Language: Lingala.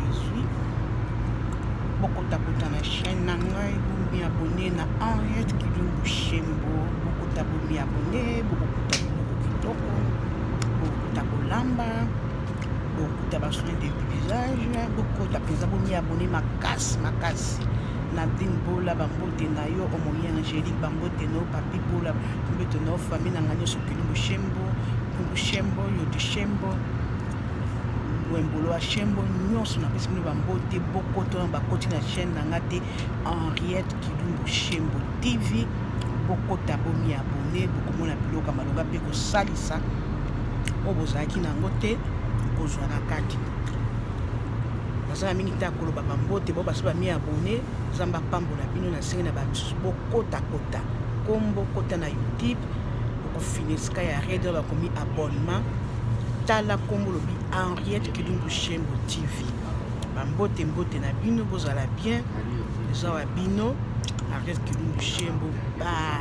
Ezwi bokotakota na chaîne na ngai, bomi abonne na Henriette Kilumbu Shembo. Bokota, bomi abonne, bokokuta biloko kitoko, bokokuta kolamba, bokokuta basoin de visage. Bokota mpenza, bomi abonne makasi makasi. Nadine Bola, bambote na yo. Omoye Angélique, bambote na yo. Papi Bola, mbote na yo. Famille na ngai nyonso, Kilumbu Shembo, Kilumbu Shembo, Yodi Shembo, Wembolo ya Shembo nyonso, napesi bino bambote. Bokoto na bakoti na chaîne na nga te, Henriette Kilumbu Shembo TV. Bokota, bomi abonne, bokomona biloko ya malonga mpe kosalisa oyo bozalaki na yango te, kozwa na kati. Naza na mingi te ya koloba. Bambote bao basi bami abonne, Nzambe apambola bino. Nasengi na bamisusu bokotakota kombo, kota na YouTube, okofina esika ya red bakomi abonnement, tala kombo, lobi Henriette Kilumbu Shembo TV. Bambote, mbote na bino, bozala bien. Eza wa bino Henriette Kilumbu Shembo. Bye.